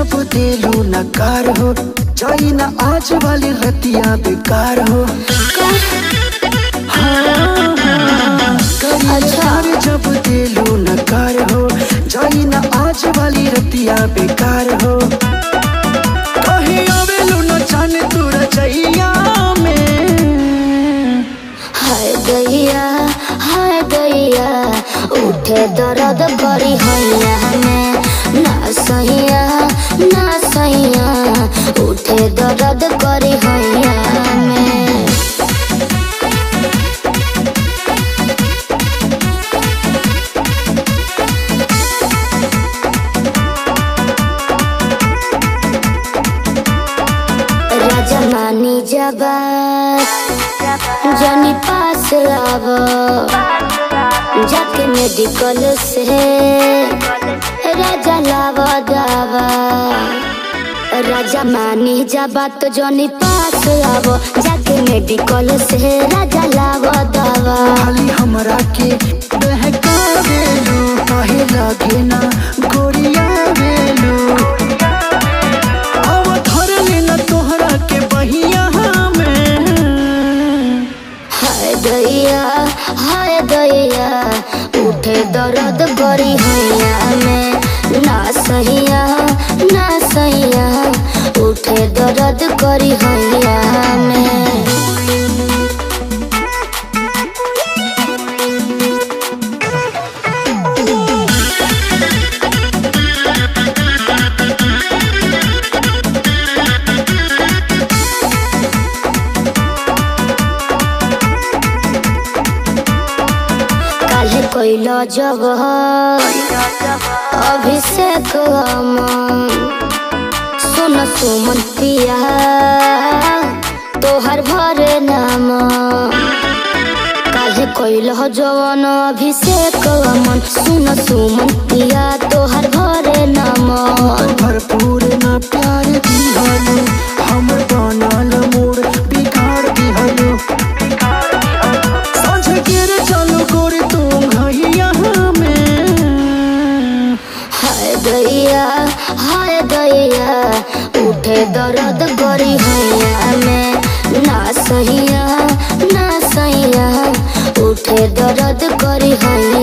जब देलू नकार हो, जाई ना आज वाली रतिया बेकार हो। हाँ, हाँ, करीले अच्छा। प्यार जब देलू नकार हो, जाई ना आज वाली रतिया बेकार हो। कहीं आवेलू न जाने तू रजैया में। हाय दैया, हाय दैया, उठे दर्द बड़ी हैया में। ना सहिया, ना सहिया, उठे दर्द करी हैया में। राजा मानी जबात जनी पास आव, जाके मेडिकल से राजा लाव दावा। राजा मानी जबात जनी पास आव, जाके मेडिकल से राजा लाव दावा। खाली हमरा के बहकावेलू, काहे लागे ना गोरिया वेलू। अब धर लेना तोहरा के बहिया में। हाय दैया, हाय दैया, उठे दर्द बड़ी हैया में। ना सहिया, ना सहिया, उठे दर्द करी हैया में। काल्हे कोइलो जब अभिषेक अमन, सुन सुमन पिया तोहर भरे नाम। काल्हे कोइलो जवन अभिषेक अमन, सुन सुमन पिया तोहर भरे नाम। भरपूर ना प्यार दिहलू, हमर बनल मूड बिगाड़ दिहलू। साँझ गिर चलू गोरी तू घहिया में। हाय दैया, हाय दैया, उठे दर्द करी हैया में। ना सहिया, ना सहिया, उठे दर्द करी हैया।